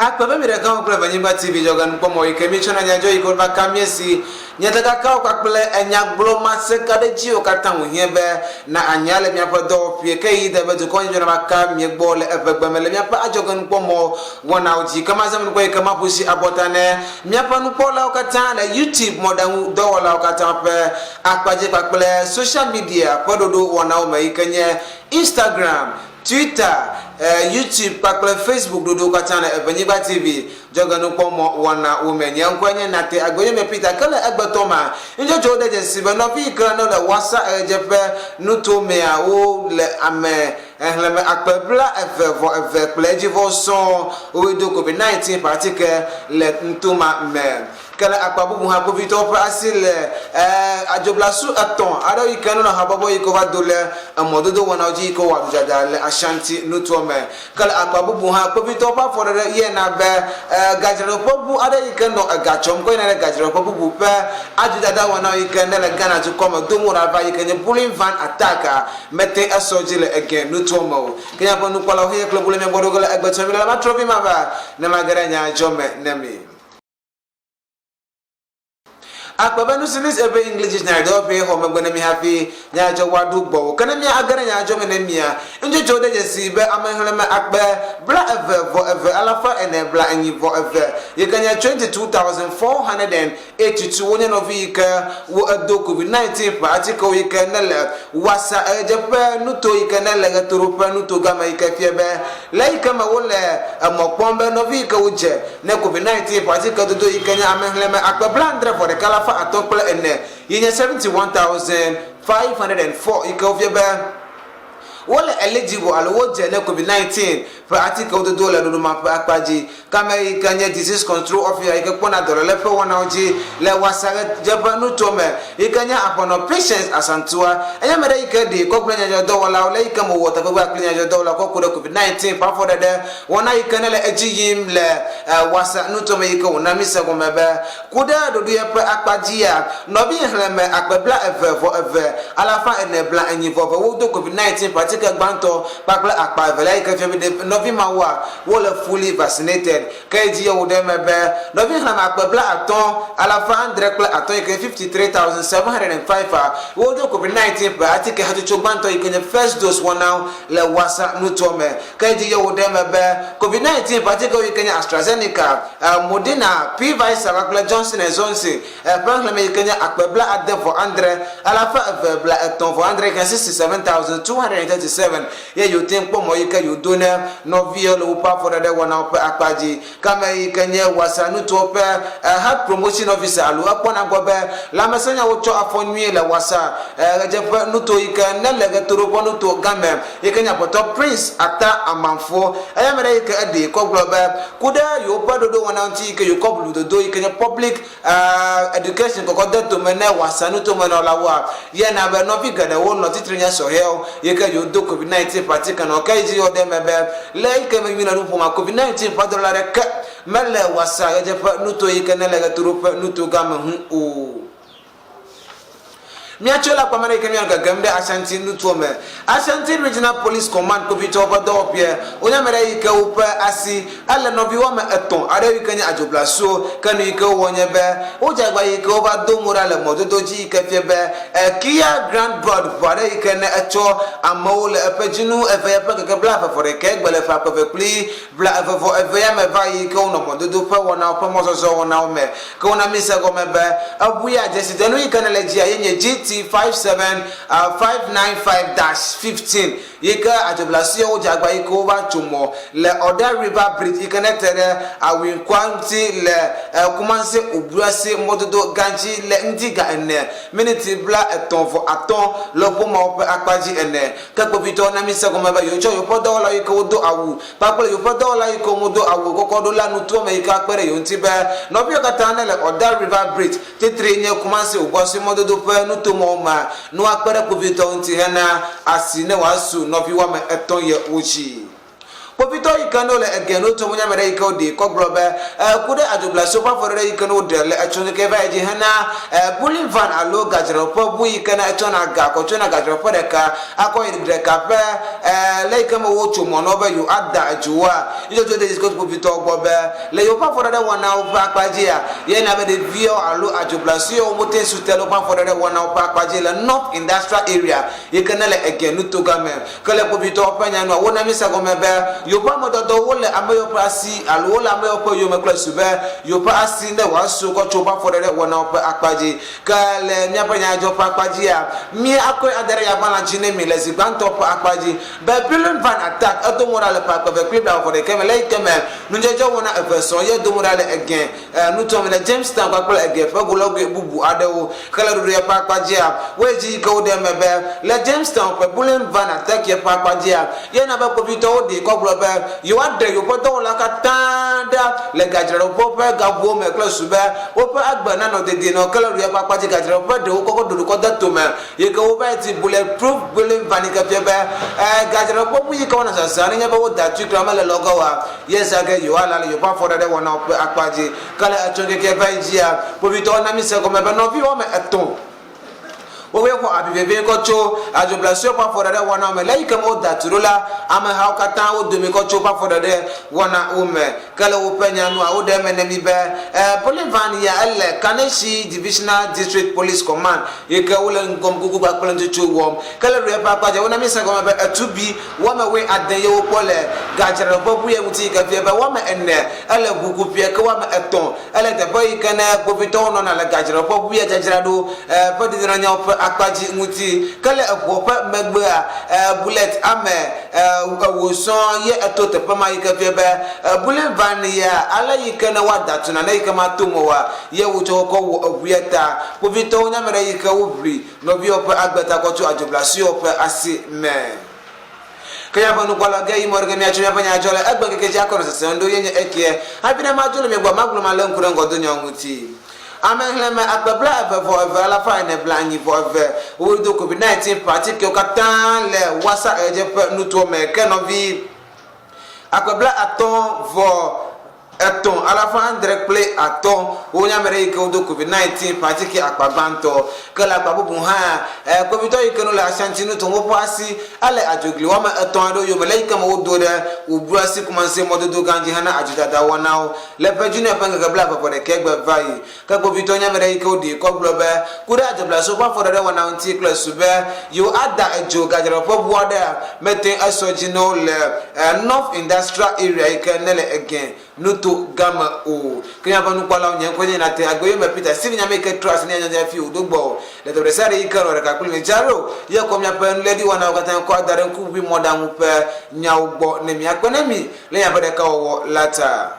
Akpe be mi ɖeka wo kple Evenyigba TV dzɔge nukpɔmɔ yi ke mi tsɔna nya dzɔ yi ke wova ka mía si. Nyatakakawo kpakple enyagblɔmasekaɖedziwo katã wòhiã be na anya le míaƒe dɔwɔƒee ke yi de be dukɔ nyuidzɔ nava ka mía gbɔ le eʋegbe me le míaƒe adzɔgenukpɔmɔ wɔnawo dzi. Ke mazã nukpɔ yi ke maƒo si abɔta ne míaƒe nukpɔlawo katã le YouTube mɔɖaŋu dɔwɔlawo katã ƒe akpa dzi kpakple social media ƒe ɖoɖo wɔnawo me yi ke nye Instagram, Twitter, YouTube kpakple Facebook ɖoɖowo katã le Evenyigba TV dzɔgenukpɔmɔ wɔna wo me. Nye ŋkɔe nye Nate Agbenyɔmɛ Peter ke le egbetɔ ma, nudzɔdzɔwo de dzesi be nɔvi yi ke ne le Wassa ɣedzeƒe nuto mea wo le ame xexlẽme akpe bla eve vɔ eve kple edzivɔ sɔŋ woe do Covid 19 ƒe atike le nuto ma me. Ke le akpa bubu hã, kpovitɔwo ƒe asi le adzoblasu etɔ̃ aɖewo yi ke nɔna habɔbɔ yi ke wova do le emɔdodo wɔnawo dzi yi ke wowɔ adudzadza le Ashanti nutoa me. Ke le akpa bubu hã, kpovitɔwo ƒe afɔɖeɖe ye na be gadzraɖoƒe ʋu aɖe yi ke nɔ ega tsɔm kɔ yina ɖe gadzraɖoƒe bubu ƒe adzodada wɔnawo yi ke nele Ghana dukɔ me dom wo ɖa va yi ke nye Bullying Van Attack mete esɔ dzi le Ege nutoa me o. Ke míaƒe nukpɔlawo xexea kple ʋu le mía gbɔ ɖo ge le egbetɔa mi la, matrɔ vi mava ne mage ɖe nya dzɔ me ne mi. Akpe be nusi Miss Eƒe English Dictionary dɔwɔƒee xɔ megbe ne mi hafi nyadzɔ woaɖo gbɔwò. Ke ne mia age ɖe nyadzɔ me ne mia, nudzɔdzɔwo de dzesii be ame xlẽme akpe 22 442 yi ke nye 22,482 wonye nɔvi yi ke wo edo COVID-19 ƒe atikewo yi ke ne le Wassa ɣedzeƒe nuto yi ke ne le ɣetoɖoƒe nuto game yi ke fia be le eyi ke me wole emɔ kpɔm be nɔvi yi ke wodze Ne Covid-19 ƒe atikedodo yi ke nye ame xlẽme akpe 75,504 yi nye 71,504 yi ke wofia be wole eligible alo wodze ne Covid-19 ƒe atikewo dodo le ɖoɖo ma ƒe akpa dzi. Ke ame yi ke nye Disease Control Officer yi ke kpɔna dɔléle ƒe wɔnawo dzi le Wasaɣedzeƒe nutoa me yi ke nye Aƒenɔ Patience Asantua enye ame ɖe yi ke ɖee kɔ gblẽ nyadzɔdzɔdɔwɔlawo le yi ke mewɔ takpekpea kple nyadzɔdzɔdɔwɔlawo kɔ ku ɖe Covid-19 ƒe afɔɖeɖe Wɔna yi ke nele edzi yim le Wassa nutome yi ke wòna míse gɔme be ku ɖe ɖoɖoe ƒe akpa dzia, nɔvi xexlẽme akpe 22 444 wodo COVID-19 ƒe atike gbãtɔ kpakple akpa evelia yi ke fia be nɔvi mawoa wole fully vaccinated. Ke edzi ye wòɖe eme be nɔvi xexlẽme akpe 57 503 yi ke 53,705 a wodo COVID-19 ƒe atike hatsotso gbãtɔ yi ke nye first dose wɔnawo le Wassa nutoa me. Ke edzi ye wòɖe eme be COVID-19 ƒe atikewo yi ke nye AstraZeneca, Moderna, Pfizer kpakple Johnson and Johnson ƒe xexlẽme yi ke nye akpe 69 233 yi ke nye 67,237 ye yewote ŋu kpɔ mɔ yi ke yewodo ne nɔviwo le woƒe afɔɖeɖe wɔnawo ƒe akpa dzi. Ke ame yi ke nye Wassa nutoa ƒe Health Promotion Officer alo ekpɔna gbɔ be lãmesẽnyawo tsɔ afɔ nyuie le Wassa ɣedzeƒe nuto yi ke ne le ɣetoɖoƒe nuto gã me yi ke nye Aƒetɔ Prince Ata Amanfoɔ. Eya ame ɖe yi ke eɖee kɔ gblɔ be ku ɖe yewoƒe ɖoɖowɔna ŋuti yi ke yewokɔ bludodo yi ke nye public education kɔkɔ de tome ne Wassa nutomenɔlawoa, ye na be nɔvi geɖewo nɔ tsitre nye sɔhɛwo yi ke yewodo COVID-19 ƒe atike nɔ. Ke edzi yɔ ɖe eme be le eyi ke me míle nu ƒoma, COVID-19 ƒe dɔléle aɖeke mele Wassa ɣedzeƒe nuto yi ke nele ɣetoɖoƒe nuto gã me ŋu o. Míatso le akpa ma ɖe yi ke míanɔ gegem ɖe Ashanti nutoa me. Ashanti Regional Police Command kpovitɔwo ƒe dɔwɔƒea, wonye ame ɖe yi ke woƒe asi ele nɔvi woame etɔ̃ aɖewo yi ke nye adzoblasuwo. Ke nu yi ke wowɔ nye be wodze agba yi ke wova do mo ɖa le mɔdodo dzi yi ke fia be Kia Grand Bud ʋu aɖe yi ke ne etsɔ amewo le eƒe dzinu eve ya ƒe ŋkeke 21 gbe le ƒe akpe eve kple 22 ya me va yi ke wonɔ mɔdodo ƒe wɔnawo ƒe mɔzɔzɔ wɔnawo me. Ke wona míse egɔme be eʋu ya dzesidenu yi ke nele dzia ye nye GT 57595-15 yi ke adzoblasiawo dze agba yi ke wova tso mɔ le Oda River Bridge yi ke nete ɖe Awinkwa ŋuti le Kumasi Obuasi mɔdodo gã dzi le ŋdi ga ene miniti 35 le ƒomeawo ƒe akpa dzi ene. Ke kpovitɔwo na míse egɔme be yewotsɔ yewoƒe dɔwɔlawo yi ke wodo awu kpakple yewoƒe dɔwɔla yi ke womedo awu o kɔkɔ ɖo la nutoa me yi ke akpe ɖe yewo ŋuti be nɔviwo katã ne le Oda River Bridge titri nye Kumasi Obuasi mɔdodo ƒe nutomɔwo mea, ne woakpe ɖe kpovitɔwo ŋuti hena asi ne wòasu nɔvi woame etɔ̃ ye wo dzi. Kpovitɔ yi ke ne wole ege ne wotu ŋu ame ɖe yi ke woɖee kɔ gblɔ be ku ɖe adzoblasiwo ƒe afɔɖeɖe yi ke ne woɖe le etsɔŋkeke va yi dzi hena bulling van alo gadzraɖoƒe ʋu yi ke ne etsɔna ga kɔ tsona gadzraɖoƒe ɖeka akɔ yi ɖeka ƒe le yi ke me wotso mɔ na wo be yewo ada edzowoa. Nudzɔdzɔ de dzesi kpovitɔwo gbɔ be le yewoƒe afɔɖeɖe wɔnawo ƒe akpa dzia, ye na be ɖeviawo alo adzoblasiwo wote su te le woƒe afɔɖeɖe wɔnawo ƒe akpa dzi le North Industrial Area yi ke ne le Ege nutoga me. Ke le kpovitɔwo ƒe nya nua, wona míese gɔme be yewoƒe amedɔdɔwo wole ame yewo ƒe asi alo wole ame yewo ƒe yome kple su be yewoƒe asi ne wòasu kɔ tso woƒe afɔɖeɖe wɔnawo ƒe akpa dzi. Ke le míaƒe nyadzɔdzɔ ƒe akpa dzia, míakɔe ade ɖe yavalã dzi ne mi le zi gbãtɔ ƒe akpa dzi be Pilun Van Attack edo mo ɖa le ƒe akpe eve kple blaeve-vɔ-ɖekɛ me le eyi ke me nudzɔdzɔ wɔna eve sɔŋ ye do mo ɖa le Ege nutoa me le Jamestown kpakple Ege ƒe golɔgoe bubu aɖewo. Ke le ɖoɖoea ƒe akpa dzia, woyi dzi yi ke woɖe eme be le Jamestown ƒe Bullen Van Attack ƒe akpa dzia, ye na be kpovitɔwo ɖee kɔ gblɔ be yewoaɖe yewoƒe dɔwɔla katã ɖa le gadzraɖoƒewo ƒe gaʋuwo me kple susu be woƒe agbe nanɔ dedie nɔ. Ke le ɖoɖoea ƒe akpa dzi, gadzraɖoƒe ɖewo kɔkɔ ɖoɖo kɔ de tome yi ke wova yi ti Bullet Proof Bullen Van yi ke fia be gadzraɖoƒe bu yi ke wona zazã nenye be woda tui kura mele lɔ ge oa, ye zã ge yewoala le yewoƒe afɔɖeɖe wɔnawo ƒe akpa dzi. Ke le etsɔŋkekea va yi dzia, kpovitɔwo na míse gɔme be nɔvi woame etɔ̃ wowoe xɔ abi vevie kɔ tso adzoblasuiwo ƒe afɔɖeɖe wɔnawo me. Le eyi ke me woda tu ɖo la, amehawo katã wo dome kɔ tso woƒe afɔɖeɖe wɔnawo me. Ke le woƒe nya nua, woɖe eme ne mí be, Bolivan ya ele Kaneshie Divisional District Police Command yi ke wole ŋgɔmkuku kpakple nutsotso wɔm. Ke le ɖoɖoea ƒe akpa dzia, wona míse gɔme be etu bi Woame wui ade ye wokpɔ le gadzraɖoƒe ʋu ye ŋuti yi ke fia be woame ene ele ʋu kuƒea ke woame etɔ̃ ele teƒe yi ke ne kpovitɔwo nɔna le gadzraɖoƒe ʋu ya dzadzraɖo ƒe dedienɔnyawo ƒe akpa dzi ŋuti. Ke le eʋua ƒe megbea, bullet ame ewo sɔŋ ye eto teƒe ma yi ke fia be bullet van ya ale yi ke ne woada tu nane yi ke mato me oa ye wotsɔ kɔ wɔ eʋu ya ta. Kpovitɔwo nye ame ɖe yi ke woʋli Nɔviwò ƒe agbe ta kɔ tso adzoblasiwò ƒe asi me. Ke míaƒe nukpɔla ge yi mɔ ɖe ge míatsɔ míaƒe nya adzɔ le egbe ŋkeke dzi akɔ nɔ sesem ɖo ye nye ekeɛ. Hafi ne madzo le mia gbɔa, magblɔ malé ŋku ɖe ŋgɔdonyawo ŋuti. Ame xlẽme akpe 24 442 wodo COVID-19 ƒe atikewo katã le Wassa Ɣedzeƒe nutoa me ke nɔvi akpe 53 305 wonye ame ɖe yi ke wodo COVID-19 ƒe atike akpa gbãtɔ. Ke le akpa bubu hã, kpovitɔ yi ke no le Ashanti nuto woƒe asi ele adzogli woame etɔ̃ aɖewo yome le eyi ke me wodo ɖe Wubuasi Kumasi mɔdodo gã dzi hena adzodada wɔnawo le ƒe Junior ƒe ŋkeke 21 gbe va yi. Ke kpovitɔ nye ame ɖe yi ke woɖee kɔ gblɔ be ku ɖe adzoblaso ƒe afɔɖeɖe wɔna ŋuti kple su be yewo ada edzo gadzraɖoƒe ʋu aɖea mete esɔ dzi na wo le North Industrial Area yi ke nele Ege nuto gã me o. Ke míaƒe nukpɔlawo nye ŋkɔe nye Nate Agbeyome Peter Stephen nye ame yi ke trɔ asi ne nyanya fi wòdo gbɔ o. Le teƒe ɖe sia ɖe yi ke nɔ ɖeka kpli mi Jaro ye kɔ míaƒe nuléɖiwɔnawo katã kɔ ada ɖe ŋkuʋuʋui mɔɖaŋu ƒe nyawo gbɔ ne miakpe ne mi le miaƒe ɖekawɔwɔ la ta.